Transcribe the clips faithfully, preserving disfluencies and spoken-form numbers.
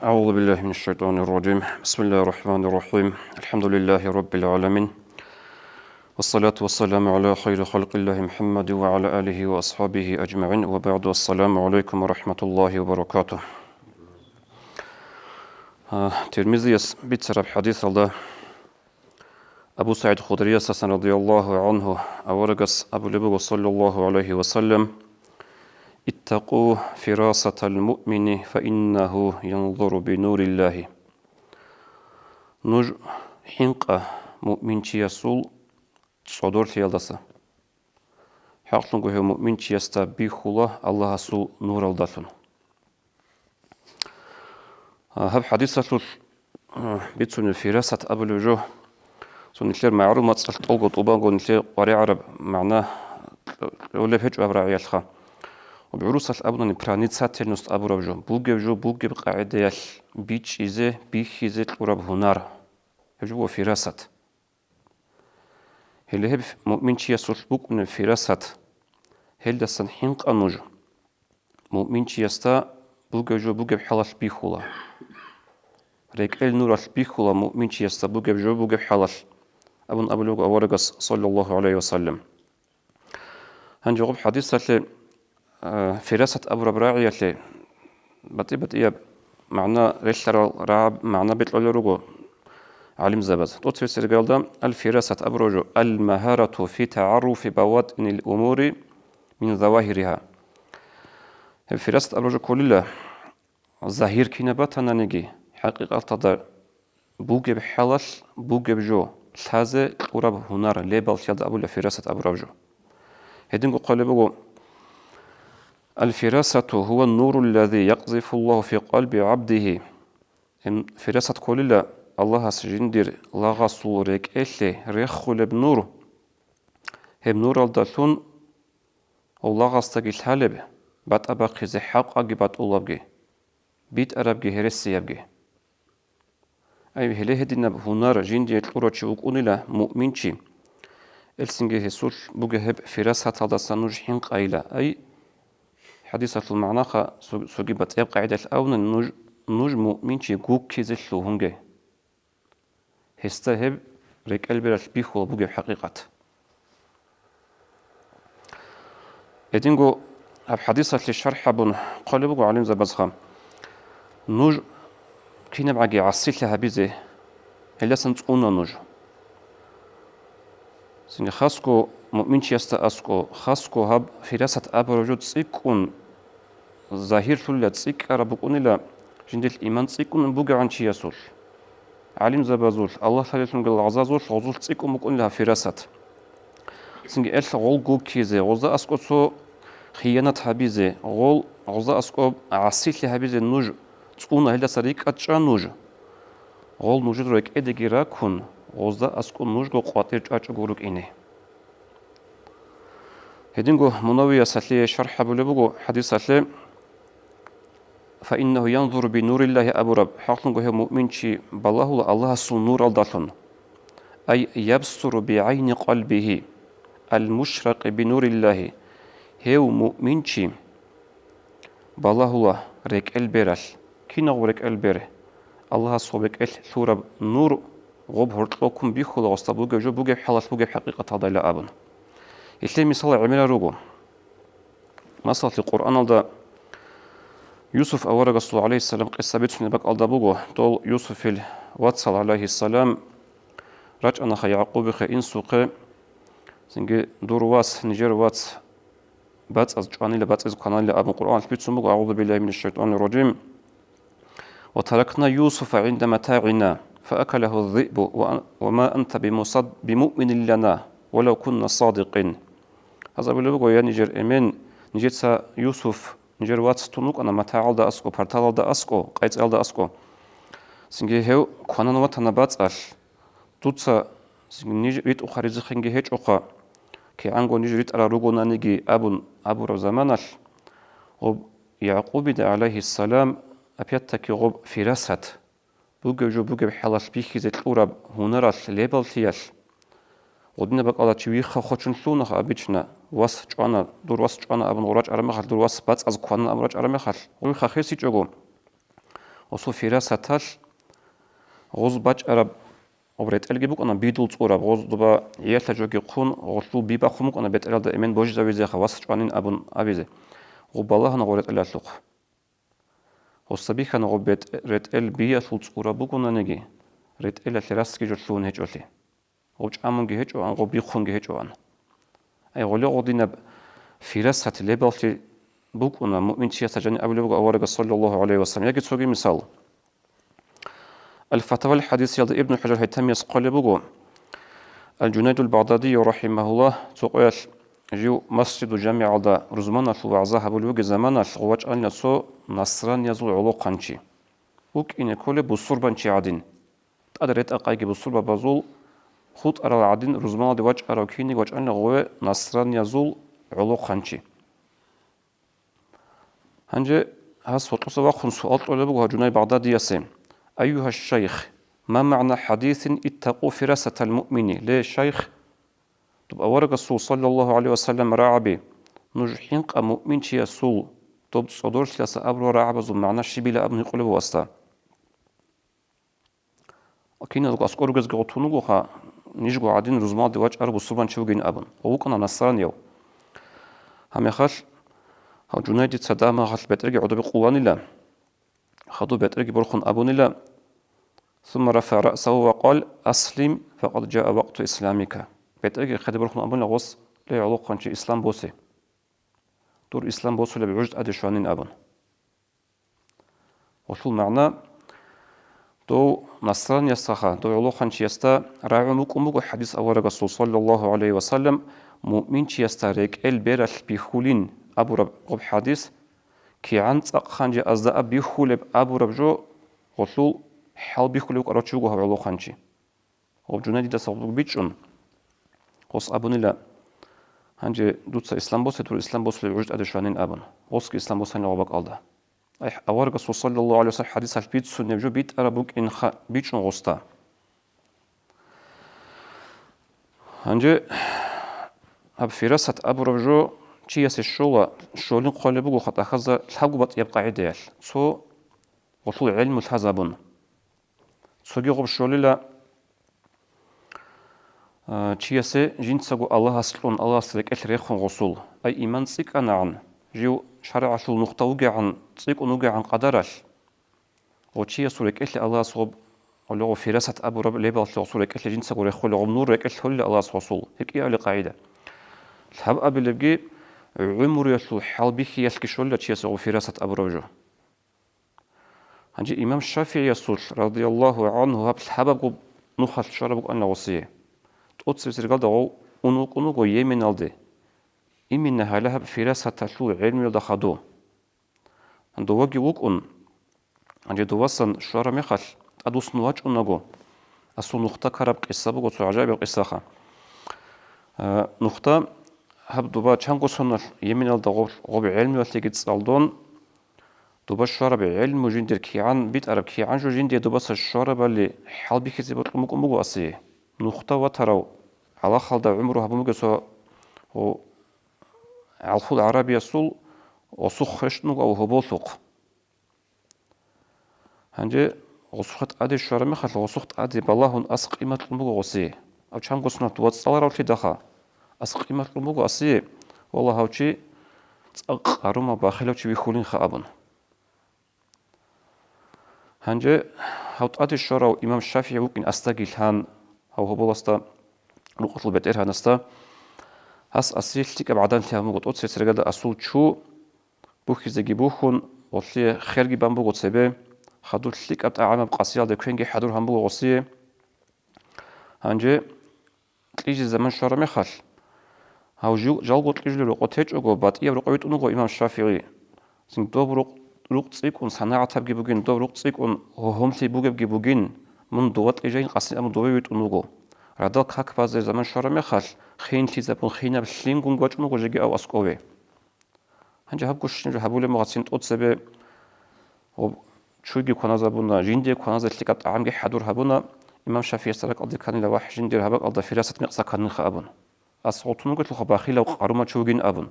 أعوذ بالله من الشيطان الرجيم. بسم الله الرحمن الرحيم. الحمد لله رب العالمين. والصلاة والسلام على خير خلق الله محمد وعلى آله وأصحابه أجمعين. وبعد. السلام عليكم ورحمة الله وبركاته. А, Тирмизияс бицараб хадисалда Абу СагӀид Худриясасан радияллагьу гӀангьу аварагас абулеб буго, саллаллагьу гӀалайгьи ва саллам: «Иттакъу фирасатал муъмини, фа иннагьу янзуру би нуриллагьи». Нуж хӀинкъа муъминчиясул цӀодорлъиялдаса. ХӀакълъунго гьев муъминчиясда бихьула Аллагьасул нуралдалъун. А, гьаб хадисалъулъ, а, бицунеб фирасат абулеб жо. Цо нилъер магӀарул мацӀалъ тӀолго тӀубанго нилъее къваригӀараб магӀна кьолеб гьечӀо гьаб рагӀиялъха. Ва гӀурусалъ абунани проницательность абураб жо. Бугеб жо бугеб къагӀидаялъ бичӀчӀизе, бихьизе кьураб гьунар. Гьеб жо буго фирасат. Гьеле гьеб муъминчиясулъ букӀунеб фирасат, гьелдасан хӀинкъа нуж. Муъминчиясда бугеб жо бугеб хӀалалъ бихьула. РекӀел нуралъ бихьула муъминчиясда бугеб жо бугеб хӀалалъ, абун абулеб буго аварагас, саллаллагьу гӀалайгьи ва саллам. Гьанже гъуб хадисалъе, а, фирасат абураб рагӀиялъе батӀи-батӀияб магӀна релълъарал рагӀаб магӀна бекьулел руго гӀалимзабаз. ТӀоцебесеб иргаялда аль-фирасат абураб жо: «Аль-магьарату фи тагӀарруфи баватӀинил умури мин завагьириха». Гьеб фирасат абураб жо кколила, загьир кинаб батананиги, хӀакъикъаталда бугеб хӀалалъ бугеб жо лъазе кьураб гьунар лебаллъиялда абула фирасат абураб жо. Гьединго хъвалеб буго: «Аль-фирасату гьува нуруллази якъзифуллагьу фи къалби гӀабдигьи». Ин фирасат кколила Аллагьас жиндир лагъасул рекӀелъе реххулеб нур. Гьеб нуралдалъун гьев лагъасдаги лъалеб, батӀа бахъизе хӀакъаги батӀулабги, битӀарабги гьересиябги. Ай, гьеле гьединаб гьунар жиндие кьурав чи вукӀунила муъминчи, гьелсинги гьесулъ бугеб гьеб фирасаталдаса нуж хӀинкъайила. Ай, хадисалъул магӀнаха, цо-, цоги батӀияб къагӀидалъ абуна, нуж, нуж муъминчи гуккизе лъугьунге. Гьесда гьеб рекӀел бералъ бихьула бугеб хӀакъикъат. Гьединго гьаб хадисалъе шархӀ гьабун хъвалеб буго гӀалимзабазха: нуж кинабгӀаги гӀасилъи гьабизе гьелдасан цӀуна нуж. Цинги хасго муъминчиясда аскӀо, хасго гьаб фирасат абураб жо цӀикӀкӀун загьирлъулила, цӀикӀкӀараб букӀунила жиндилъ иман цӀикӀкӀун бугегӀан чиясулъ, гӀалимзабазулъ, Аллагь лъалелъунги лагъзазулъ гъозулъ цӀикӀкӀун букӀунила гьаб фирасат. Цинги гьелъ гъол гуккизе, гъозда аскӀо цо хиянат гьабизе, гъол, гъозда аскӀоб гӀасилъи гьабизе нуж цӀуна, гьелдаса рикӀкӀад чӀа нуж. Гъол нужер рекӀедеги раккун, гъозда аскӀо нужго къватӀир чӀвачӀого рукӀине. Гьединго Мунавияс гьалъие шархӀ гьабулеб буго хадисалъе, «Фаиннагьу янзуру би нуриллагьи» абураб, хӀакълъунго гьев муъминчи балагьула Аллагьасул нуралдалъун. Ай ябсуру би гӀайни къалбигьи, ал-мушракъи би нуриллагьи, гьев муъминчи балагьула рекӀел бералъ, кинагъ рекӀел бер, Аллагьасул рекӀелъ лъураб нур гъоб гьоркьоккун бихьула гъосда бугеб жо бугеб хӀалалъ бугеб хӀакъикъаталдайила абун. Гьелъие мисал гӀемерал руго. Масалалъе, Къуръаналда Юсуф аварагасул, гӀалайгьиссалам, къисса бицунеб бакӀалда буго, дол Юсуфил вацал, гӀалайгьиссалам, рачӀанаха Якъубихъе инсухъе, цинги дур вас, нижер вац бацӀаз чӀванила, бацӀиз кваналила абун Къуръаналъ бицун буго, أعوذ بالله من الشيطان الرجيم. «وتركنا يوسف عند متاعنا فأكله الذئب وما أنت بمصد-، بمؤمن لنا ولو كنا صادقين». Гьаз абулеб буго: «Я нижер эмен, нижеца Юсуф, нижер вац тун вукӀана матагӀалда аскӀо, парталалда аскӀо, къайцӀалда аскӀо. Цинги гьев кванан ватана бацӀалъ. Дуца цинги ниж ритӀухъа ризихъинги гьечӀоха, кигӀанго ниж ритӀарал ругонаниги», — абун абураб заманалъ, гъоб Якъубида, гӀалайгьиссалам, опять-таки гъоб фирасат, бугеб жо бугеб хӀалалъ бихьизе кьураб гьунаралъ лебаллъиялъ, гъудинаб бакӀалда чи вихха хочун лъугьунаха обычно, вас чӀвана, дур вас чӀвана абун гъур рачӀараб мехалъ, дур вас бацӀаз кванан абун рачӀараб мехалъ, гъур хахесичӀого, Гъосул фирасаталъ гъоз бачӀараб гъоб ретӀелги букӀана бидул цӀураб, гъоз доба гӀиялъа жоги хъун, гъолъул би бахъун букӀана бетӀералда эмен божизавизеха, вас чӀванин абун абизе. Гъоб балагьана гъоб ретӀелалъухъ. Гъоса бихьана гъоб бетӀ-, ретӀел биялъул цӀураб бугонаниги, ретӀелалъе расги жо лъугьун гьечӀолъи. Гъоб чӀамунги гьечӀоан, гъоб бихъунги гьечӀоан. Ай, гъоле гъодинаб фирасат лебаллъи букӀуна муъминчиясда жаниб абулеб буго аварагас, саллаллагьу гӀалайгьи вассалам. Яги цоги мисал. Аль-Фатавал хӀадисиялда Ибн ХӀажар Гьайтамияс хъвалеб буго, Аль-Жунайдул Багъдадий, рахӀимагьуллагь, цо къоялъ жив Масжиду ЖамигӀалда рузманалъул вагӀза гьабулев вугеб заманалъ гъов вачӀанила цо насраниязул гӀолохъанчи. ВукӀине кколеб бусурбанчи гӀадин. ТӀад ретӀа-къайги бусурбабазул, хутӀарал гӀадин рузманалде вачӀарав киниг вачӀанила гъове насраниязул гӀолохъанчи. Гьанже гьас гьоркьоса вахъун суал кьолеб буго гьав Жунай Багъдадиясе: «Айюгьа шайх, ма магӀна хӀадисин иттакъу фирасатал муъмини?» Ле, шайх, доб аварагасул, саллаллагьу гӀалайгьи вассалам, рагӀаби, нуж хӀинкъа муъминчиясул доб цӀодорлъиялъа абурал рагӀабазул магӀна щибила абун гьикъулеб буго гьасда. Киназго аскӀор ругезги гъотун вугоха, нижго гӀадин рузмалде вачӀарав бусурбанчи вугин абун, ва вукӀана насранияв. Гьамехалъ гьав Жунайдица дагьаб мехалъ бетӀерги гӀодобе къуланила, хадуб бетӀерги борхун абунила: «Сумма рафагӀа раъсагьу ва къала: Аслим, факъад жаа вакъту исламика». БетӀерги хадуб борхун абунила гъос: «Ле, гӀолохъанчи, ислам босе. Дур ислам босулеб гӀуж тӀаде щванин», – абун. Гъолъул магӀна: дов насраниясдаха, дов гӀолохъанчиясда рагӀун букӀун буго хӀадис аварагасул, саллаллагьу гӀалайгьи вассалам, муъминчиясда рекӀел бералъ бихьулин абураб гъоб хӀадис, кигӀан цӀакъ ханжеазда аб бихьулеб абураб жо, гъолъул хӀал бихьулев вукӀарав чи вуго гьав гӀолохъанчи. Гъоб Жунайдидаса гъоб бичӀчӀун, гъос абунила: «Гьанже дуца ислам босе, дур ислам босулеб гӀуж тӀаде щванин», – абун. Гъосги ислам босанила гъоб бакӀалда. Ай, аварагасул, саллаллагьу гӀалайгьи вассалам, хӀадисалъ бицунеб жо битӀараб букӀин ха-, бичӀчӀун гъосда. Гьанже гьаб фирасат абураб жо чиясе щола, щолин хъвалеб буго хатӀахазда лъабго батӀияб къагӀидаялъ, цо гъолъул гӀелму лъазабун. Цоги гъоб щолила, а, чиясе жинцаго Аллагьас кьун, Аллагьас рекӀелъ рехун гъосул. Ай, иман цӀикӀкӀанагӀан, жив шаргӀалъул нухда вугегӀан, цӀикӀкӀун вугегӀан къадаралъ, гъо чиясул рекӀелъе Аллагьас гъоб, гъоле гъо фирасат абураб лебаллъи гъосул рекӀелъе жинцаго рехулел гъоб нур рекӀелъ холила Аллагьас гъосул. ГьикӀиали къагӀида. Лъабабилебги гӀумруялъул хӀалбихьиялъги щолила чиясе гъоб фирасат абураб жо. Гьанже имам ШафигӀиясулъ, радияллагьу гӀангьу, гьаб лъабабго нухалъ щвараб букӀана гъосие. ТӀоцебесеб иргалда гъов ун вукӀун вуго Йеменалде. Именно гьале гьаб фирасаталъул гӀелмуялда хадув. Доваги вукӀун, гьанже довасан щвараб мехалъ, тӀадвуссун вачӀунаго, асул нухда ккараб къиса буго, цо гӀажаибаб къисаха. Э, нухда гьаб доба чанго соналъ Йеменалда гъоб-, гъоб гӀелмуялъеги цӀалдон, доба щвараб гӀелму жиндир кигӀан битӀараб, кигӀан жо жиндие добаса щварабали хӀалбихьизе бокьун букӀун буго асие. Нухда ватарав, гӀалахалда гӀумру гьабун бугев цо, о, гӀалхул гӀарабиясул гъосухъ рещтӀун вуго гьоболлъухъ. Гьанже гъосухъе тӀаде щвараб мехалъ, гъосухъ тӀаде балагьун ас къимат кьун буго гъосие. Гьав чанго соналъ дова цӀаларавлъидаха, ас къимат кьун буго асие, валлагь, гьав чи цӀакъ къарумав, бахилав чи вихьулинха абун. Гьанже гьав тӀаде щварав имам ШафигӀи вукӀин асдаги лъан, гьав гьоболасда, рукъалъул бетӀергьанасда, гьас асие лъикӀаб гӀадан лъугьун буго, тӀоцебесеб иргалда асул чу бухьизеги бухьун, гъолъие херги бан буго цебе, хадуб лъикӀаб тӀагӀамаб къасиялде квенги хӀадур гьабун буго гъосие. Гьанже кьижизе заман щвараб мехалъ, гьав жив-, жалго кьижулеб рокъов течӀого, батӀияб рокъов витӀун вуго имам ШафигӀи. Цин доб рукъ, рукъ цӀикӀкӀун санагӀатабги бугин, доб рукъ цӀикӀкӀун гьогьомлъи бугебги бугин, мун дова кьижайин къасин абун дове витӀун вуго. Радал как базе заман щвараб мехалъ, хинлъизабун хинаб лъимгун вачӀун вуго жеги ав аскӀове. Гьанже гьаб гущин жо гьабулеб мугъацин тӀоцебе ва чуйги кваназабуна, жиндие кваназе лъикӀаб тӀагӀамги хӀадур гьабуна, имам ШафигӀица ракӀалде кканила вахӀ жиндир гьаб бакӀалда фирасат мекъса кканинха абун. Ас гъутун вугелъулха бахилав къарумав чи вугин абун.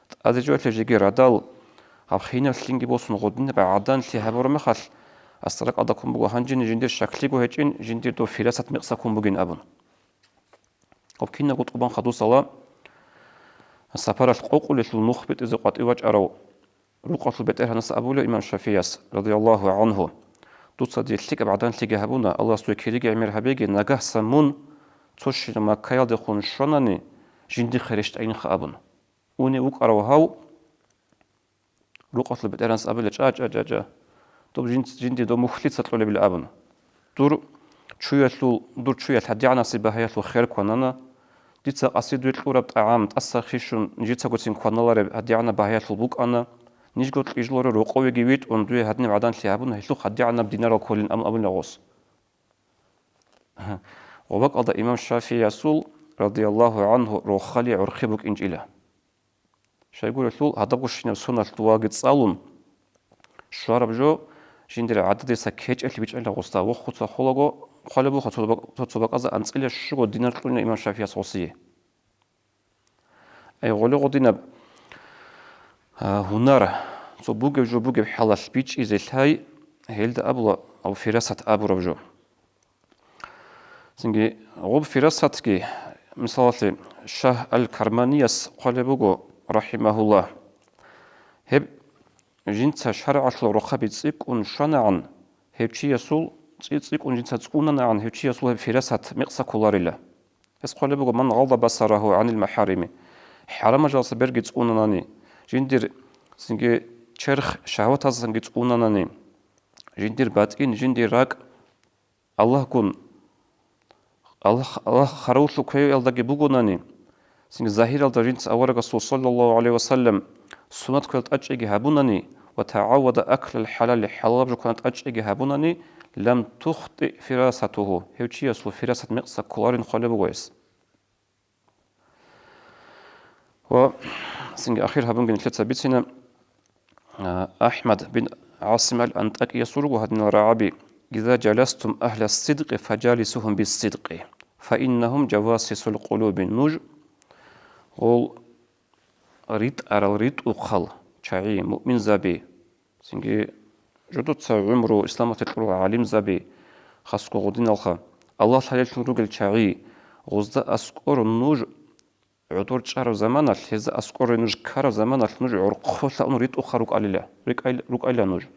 ТӀаде жоялъе жеги радал, гьаб хинаб лъимги босун гъодинаб гӀадан лъугьун гьабураб мехалъ, Гьасда ракӀалда ккун буго гьанжеги жиндир щаклъиго гьечӀин, жиндир дов фирасат мекъса ккун бугин абун. Гьоб кинабго тӀубан хадусала сапаралъ къокъулелъул нух битӀизе къватӀив вачӀарав рукъалъул бетӀергьанас абула имам ШафигӀияс, радияллагьу гӀангьу: «Дуца дие лъикӀаб гӀаданлъиги гьабуна, Аллагьас дуе кириги гӀемер гьабеги, нагагьса мун цо щинаб Маккаялдехун щванани, жиндихъе рещтӀайинха», – абун. Унев вукӀарав гьав рукъалъул бетӀергьанас абила: «ЧӀа, чӀа, чӀа, чӀа. Доб жин-, жинди доб мухь лъица кьолебила?» – абун. Дур чуялъул, дур чуялъ гьадигӀанасеб багьаялъул хер кванана. Дица къаси дуе кьураб тӀагӀам тӀаса хищун, нижецагоцин кваналареб гьадигӀанаб багьаялъул букӀана. Нижго кьижлъуре рокъовеги витӀун, дуе гьадинаб гӀаданлъи гьабуна, гьелъухъ гьадигӀанаб динарал кколин абун абуна гъос. Гъоб бакӀалда имам ШафигӀиясул, радияллагьу гӀангьу, рохали гӀурхъи букӀинчӀила. Щайгурелъул, гьадабго щинаб соналъ дувалги цӀалун щвараб жо, жиндир гӀададиса кечӀелъи бичӀчӀила гъосда, вохуца холаго хъвалеб буха цо-, цо-, цо бакӀазда анцӀила щуго динар кьунила имам ШафигӀияс гъосие. Ай гъоле гъодинаб, а, гьунар, цо бугеб жо бугеб хӀалалъ бичӀчӀизе лъай, гьелда абула, абу фирасат абураб жо. Цинги гъоб фирасатги, мисалалъе, Шагь аль-Карманияс хъвалеб буго, рахӀимагьуллагь: «Гьеб жинца шаргӀалъул рохъаби цӀикӀкӀун щванагӀан, гьев чиясул, цӀи-, цӀикӀкӀун жинца цӀунанагӀан, гьев чиясул гьеб фирасат мекъса кколарила». Гьес хъвалеб буго: «Ман гъалда басарагьу гӀанил махӀарими», хӀарамал жаласа берги цӀунанани, жиндир цинги черх шагьватаздасанги цӀунанани, жиндир батӀин, жиндир ракӀ Аллагьгун, Аллагь, Аллагь хъаравуллъул квеялдаги бугонани, цинги загьиралда жинца аварагасул, саллаллагьу гӀалайгьи ва саллам, суннат квел тӀадчӀиги гьабунани ва тагӀаввада аклал хӀалали, хӀалалаб жо квана тӀадчӀиги гьабунани, лам тухтӀи фирасатугьу, гьев чиясул фирасат мекъса кколарин хъвалеб буго гьес. Ва цинги ахир гьабунги нилъеца бицина, а, АхӀмад бин ГӀасим ал-АнтӀакиясул руго гьадинал рагӀаби: «Иза жаластум агьла сидкъи, фажалисугьум биссидкъи, фа иннагьум жавасисул къулуби». Нуж гъол ритӀарал ритӀухъал чагӀи, муъминзаби, цинги жодоца гӀумру исламалъе кьурал гӀалимзаби, хасго гъодиналха, Аллагь лъалеллъун ругел чагӀи, гъозда аскӀор нуж гӀодор чӀараб заманалъ, гьезда аскӀоре нуж ккараб заманалъ нуж гӀорхъолъа ун ритӀухъа рукӀалила, рикӀай-, рукӀайла нуж.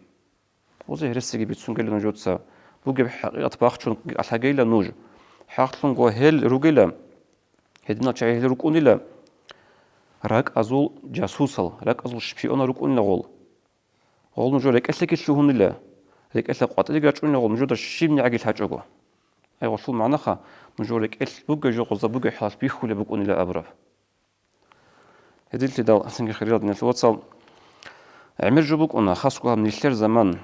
Гъозе гьересиги бицунгела нужеца, бугеб хӀакъикъат бахчун лъагейила нуж. ХӀакълъунго гьел ругела, гьединал чагӀи гьел рукӀунила ракӀазул жасусал, ракӀазул шпионал рукӀунила гъол. Гъол нужер рекӀелъеги лъугьунила, рекӀелъа къватӀиреги рачӀунила гъол, нужеда щибнигӀаги лъачӀого. Ай гъолъул магӀнаха, нужер рекӀелъ бугеб жо гъозда бугеб хӀалалъ бихьулеб букӀунила абураб. Гьединлъидал цинги, хириял диналъул вацал, гӀемер жо букӀуна, хасго гьаб нилъер заман.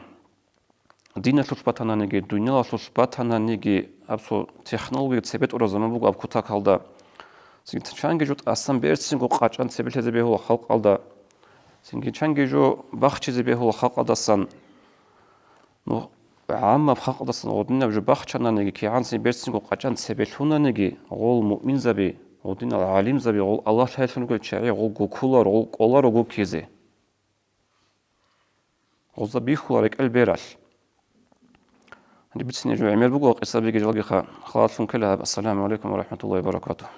Диналъулъ батананиги, дуниялалъулъ батананиги, аб цо технологияги цебетӀураб заман буго аб кутакалда. Цинги чанги жо тӀасан берцинго къачӀан цебе лъезе бегьула халкъалда. Цинги чанги жо бахчизе бегьула халкъалдасан. Ну, гӀаммаб халкъалдасан гъодинаб жо бахчананиги, кигӀанцин берцинго къачӀан цебе лъунаниги, гъол муъминзаби, гъодинал гӀалимзаби, гъол Аллагь лъалеллъун ругел чагӀи, гъол гуккуларо, гъол кӀоларо гуккизе. Гъозда бихьула рекӀел бералъ. Гьанже бицине жо гӀемер буго, къисабиги жалгиха, халалъун ккела гьаб. Ассаламу гӀалайкум ва рахӀматуллагьи ва баракатугь.